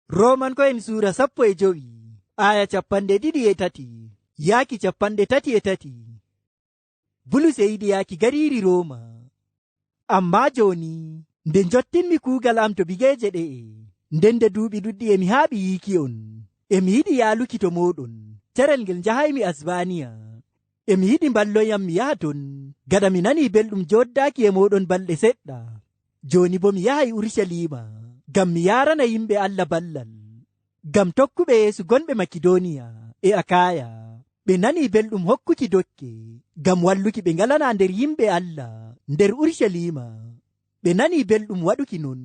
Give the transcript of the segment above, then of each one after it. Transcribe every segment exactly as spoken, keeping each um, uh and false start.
Roomanko'en suura sappo e jowi, aaya capanɗe ɗiɗi e tati, yaaki capanɗe tati e tati. Bulus e yiɗi yaaki gariiri Rooma. Ammaa jooni, nde njottinmi kuugal am to bigeeje ɗe'e, nden nde duuɓi ɗuɗɗi e mi haaɓi yiiki'on, e mi yiɗi yaaluki to mooɗon, carel ngel njahaymi Asbaaniya. E mi yiɗi mballoyam mi yaha ton, gaɗa mi nanii belɗum jooɗdaaki e mooɗon balɗe seɗɗa. Jooni boo mi yahay Urucaliima, ngam mi yaarana yimɓe Allah ballal. Ngam tokkuɓe Yeesu gonɓe Makidooniya e Akaaya, ɓe nanii belɗum hokkuki dokke, ngam walluki ɓe ngalanaa nder yimɓe Allah nder Urucaliima. Ɓe nanii belɗum waɗuki non.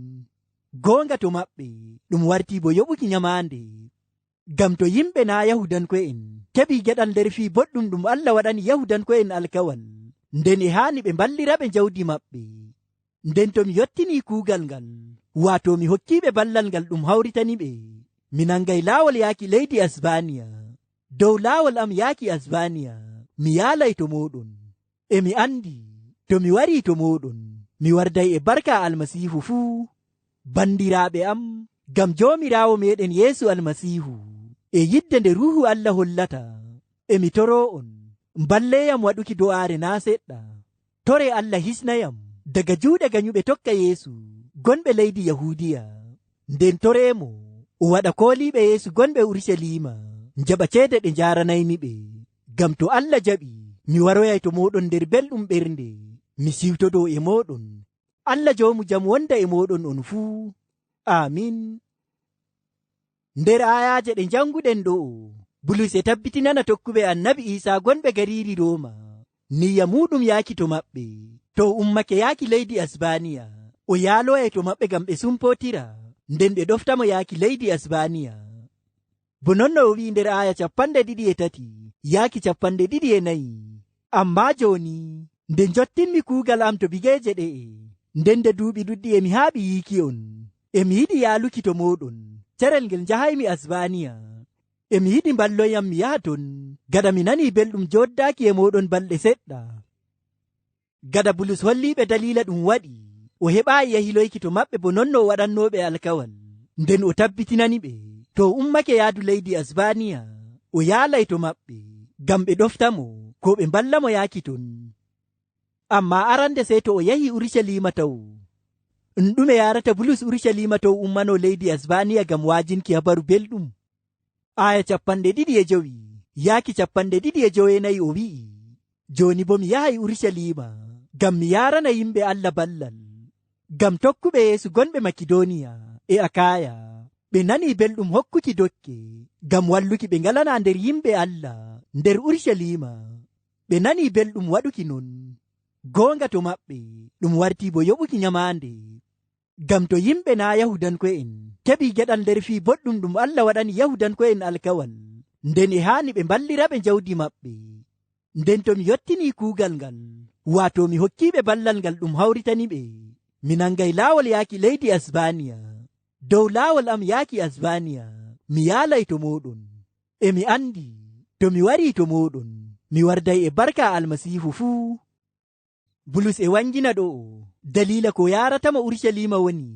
Goonga to maɓɓe, ɗum warti bo yoɓuki nyamaande. Ngam to yimɓe naa' Yahuudanko'en keɓii geɗal nder fii boɗɗum ɗum Allah waɗani Yahuudanko'en alkawal, nden e haani ɓe mballiraɓe jawdi maɓɓe. Nden to mi yottinii kuugal ngal, waato mi hokkiiɓe ballal ngal ɗum hawritaniɓe, mi nangay laawol yaaki leydi Asbaaniya. Dow laawol am yaaki Asbaaniya, mi yaalay to mooɗon. E mi andi, to mi warii to mooɗon, mi warday e barka Almasiihu fuu. Bandiraaɓe am, ngam Joomiraawo meeɗen Yeesu Almasiihu, e yidde nde Ruuhu Allah hollata, e mi toroo'on, mballeeyam waɗuki do'aare naa' seɗɗa. Toree Allah hisnayam daga juuɗe ganyuɓe tokka Yeesu, gonɓe leydi Yahuudiya. Nden toreemo o waɗa kooliiɓe Yeesu gonɓe Urucaliima njaɓa ceede ɗe njaaranaymiɓe. Ngam to Allah jaɓii, mi waroyay to mooɗon nder belɗum ɓernde, mi siwtodoo e mooɗon. Allah joomu jam wonda e mooɗon on fuu. Aamin. Nder aayaaje ɗe njanguɗen ɗo'o, Bulus e tabbitinana tokkuɓe Annabi Iisaa gonɓe gariiri Rooma, niyya muuɗum yaaki to maɓɓe. To o ummake yaaki leydi Asbaaniya, o yaaloyay to maɓɓe ngam ɓe sumpootira, nden ɓe ɗoftamo yaaki leydi Asbaaniya. Bo non no o wi'i nder aaya capanɗe ɗiɗi e tati yaaki capanɗe ɗiɗi e nayi. Ammaa jooni, nde njottinmi kuugal am to bigeeje ɗe'e, nden nde duuɓi ɗuɗɗi e mi haaɓi yiiki'on, e mi yiɗi yaaluki to mooɗon, carel ngel njahaymi Asbaaniya. E mi yiɗi mballoyam mi yaha ton, gaɗa mi nanii belɗum jooɗdaaki e mooɗon balɗe seɗɗa. Gada Bulus holliiɓe daliila ɗum waɗi, o heɓaayi yahiloyki to maɓɓe bo non no o waɗannooɓe alkawal. Nden o tabbitinaniɓe, to o ummake yaadu leydi Asbaaniya, o yaalay to maɓɓe, ngam ɓe ɗoftamo, koo ɓe mballamo yaaki ton. Ammaa arande sey to o yahii Urucaliima taw. Ɗum ɗume yaarata Bulus Urucaliima to o ummanoo leydi Asbaaniya ngam wa'ajinki Habaru Belɗum? Aaya capanɗe ɗiɗi e jowi yaaki capanɗe ɗiɗi e joweenayi o wi'i, "Jooni boo mi yahay Urucaliima, ngam mi yaarana yimɓe Allah ballal." Ngam tokkuɓe Yeesu gonɓe Makidooniya e Akaaya, ɓe nanii belɗum hokkuki dokke, ngam walluki ɓe ngalanaa nder yimɓe Allah nder Urucaliima. Ɓe nanii belɗum waɗuki non. Goonga to maɓɓe, ɗum wartii bo yoɓuki nyamaande. Ngam to yimɓe naa' Yahuudanko'en keɓii geɗal nder fii boɗɗum ɗum Allah waɗani Yahuudanko'en alkawal, nden e haani ɓe mballiraɓe jawdi maɓɓe. Nden to mi yottinii kuugal ngal, waato mi hokkiiɓe ballal ngal ɗum hawritaniɓe, mi nangay laawol yaaki leydi Asbaaniya. Dow laawol am yaaki Asbaaniya, mi yaalay to mooɗon. E mi andi, to mi warii to mooɗon, mi warday e barka Almasiihu fuu. Bulus e wangina ɗo'o daliila ko yaaratamo Urucaliima woni,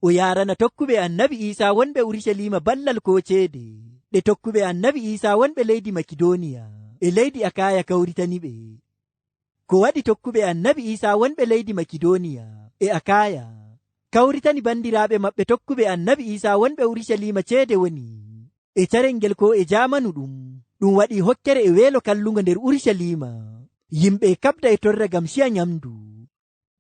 o yaarana tokkuɓe Annabi Iisaa wonɓe Urucaliima ballal koo ceede ɗe tokkuɓe Annabi Iisaa wonɓe leydi Makidooniya e leydi Akaaya kawritaniɓe. Ko waɗi tokkuɓe Annabi Iisaa wonɓe leydi Makidooniya e Akaaya kawritani bandiraaɓe maɓɓe tokkuɓe Annabi Iisaa wonɓe Urucaliima ceede woni, e carel ngel koo e jaamanu ɗum, ɗum waɗii hokkere e weelo kallungo nder Urucaliima. Yimɓe e kaɓda e torra ngam ciya nyamndu.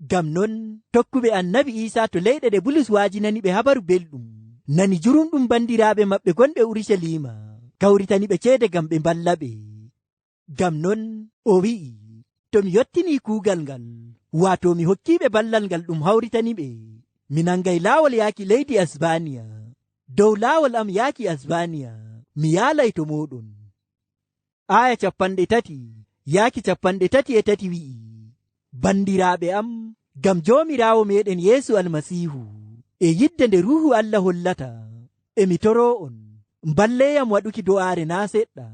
Ngam non, tokkuɓe Annabi Iisaa to leyɗe ɗe Bulus wa'ajinani ɓe Habaru Belɗum, nani jurumɗum bandiraaɓe maɓɓe gonɓe Urucaliima, kawritani ɓe ceede ngam ɓe mballaɓe. Ngam non o wi'i, "To mi yottinii kuugal ngal, waato mi hokkiiɓe ballal ngal ɗum hawritaniɓe, mi nangay laawol yaaki leydi Asbaaniya. Dow laawol am yaaki Asbaaniya, mi yaalay to mooɗon." Aaya capanɗe tati yaaki capanɗe tati e tati wi'i, "Bandiraaɓe am, ngam Joomiraawo meeɗen Yeesu Almasiihu, e yidde nde Ruuhu Allah hollata, e mi toroo'on, mballeeyam waɗuki do'aare naa' seɗɗa.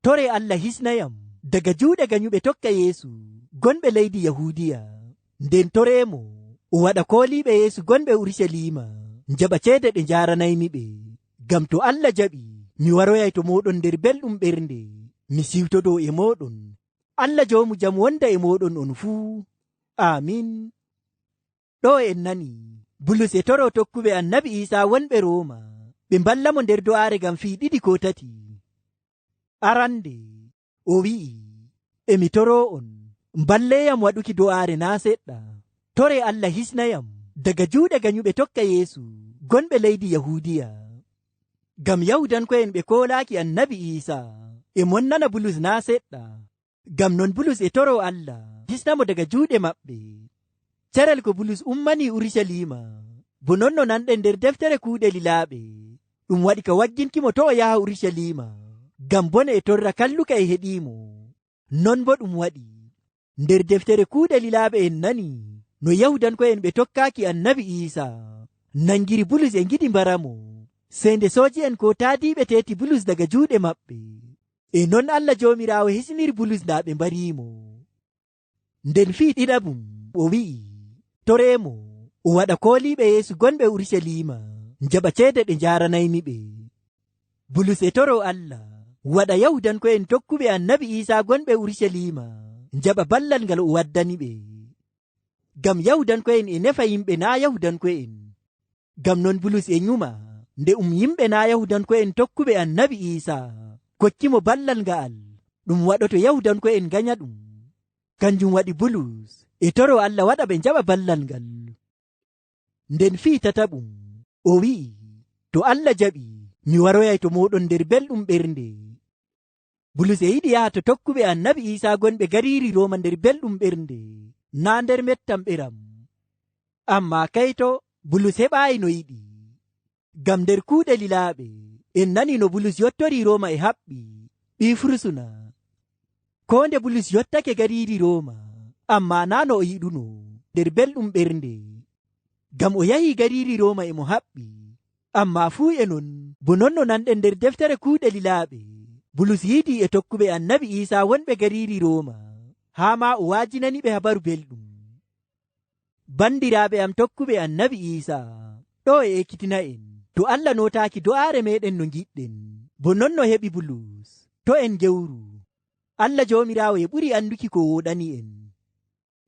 Toree Allah hisnayam daga juuɗe ganyuɓe tokka Yeesu, gonɓe leydi Yahuudiya. Nden toreemo, o waɗa kooliiɓe Yeesu gonɓe Urucaliima njaɓa ceede ɗe njaaranaymiɓe. Ngam to Allah jaɓi, mi waroyay to mooɗon nder belɗum ɓernde, mi siwtodoo e mooɗon. Allah joomu jam wonda e mooɗon on fuu. Aamin. Ɗo en nani, Bulus e toro tokkuɓe Annabi Iisaa wonɓe Rooma, ɓe mballa mo nder do'aare ngam fii ɗiɗi koo tati. Arande, o wi'i, "Emi toroo on, mballeeyam waɗuki do'aare naa' seɗɗa. Toree Allah hisnayam daga juuɗe ganyuɓe tokka Yeesu, gonɓe leydi Yahuudiya. Ngam Yahuudanko'en ɓe koolaaki Annabi Iisaa, e mon nana Bulus naa' seɗɗa." Ngam non Bulus e toroo Allah hisna mo daga juuɗe maɓɓe. Carel ko Bulus ummanii Urucaliima, bo non no nanɗen nder deftere Kuuɗe Lilaaɓe, ɗum waɗi ka wagginki mo to' o yaha Urucaliima, ngam bone e torra kalluka e heɗii mo. Non boo ɗum waɗi. Nder deftere Kuuɗe Lilaaɓe en nani no Yahuudanko'en ɓe tokkaaki Annabi Iisaa nangiri Bulus e ngiɗi mbara mo. Sey nde sooji'en koo taadiiɓe teeti Bulus daga juuɗe maɓɓe. E non Allah Joomiraawo hisniri Bulus naa ɓe mbariimo. Nden fii ɗiɗaɓum, o wi'i, "Toree mo, o waɗa kooliiɓe Yeesu gonɓe Urucaliima njaɓa ceede ɗe njaaranaymiɓe." Bulus e toroo Allah waɗa Yahuudanko'en tokkuɓe Annabi Iisaa gonɓe Urucaliima njaɓa ballal ngal o waddaniɓe. Ngam Yahuudanko'en e nefa yimɓe naa' Yahuudanko'en. Ngam non Bulus e nyuma, nde um yimɓe naa' Yahuudanko'en tokkuɓe Annabi Iisaa kokkimo ballal nga'al, ɗum waɗoto Yahuudanko'en nganyaɗum. Kanjum waɗi Bulus e toroo Allah waɗa ɓe njaɓa ballal ngal. Nden fii tataɓum, o wi'i, "To Allah jaɓi, mi waroyay to mooɗon nder belɗum ɓernde." Bulus e yiɗi yaha to tokkuɓe Annabi Iisaa gonɓe gariiri Rooma nder belɗum ɓernde, naa' nder mettam ɓeram. Ammaa kayto, Bulus heɓaayi no yiɗi. Ngam nder Kuuɗe Lilaaɓe, en nani no Bulus yottorii Rooma e haɓɓi, ɓii fursuna. Koo nde Bulus yottake gariiri Rooma, ammaa naa' no o yiɗunoo, nder belɗum ɓernde. Ngam o yahii gariiri Rooma e mo haɓɓi. Ammaa fuu e non, bo non no nanɗen nder deftere Kuuɗe Lilaaɓe, Bulus yiidii e tokkuɓe Annabi Iisaa wonɓe gariiri Rooma, haa maa o wa'ajinani ɓe Habaru Belɗum. Bandiraaɓe am tokkuɓe Annabi Iisaa, ɗo e ekkitina'en, to Allah nootaaki do'aare meeɗen no ngiɗɗen, bo non no heɓi Bulus, to' en ngewru. Allah Joomiraawo e ɓuri anduki ko wooɗani'en.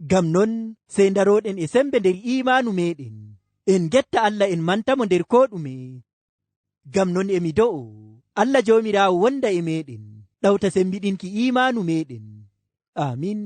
Ngam non, sey ndarooɗen e sembe nder iimaanu meeɗen, en ngetta Allah, en mantamo nder koo ɗume. Ngam non e mi do'o, Allah Joomiraawo wonda e meeɗen, ɗawta sembiɗinki iimaanu meeɗen. Aamin.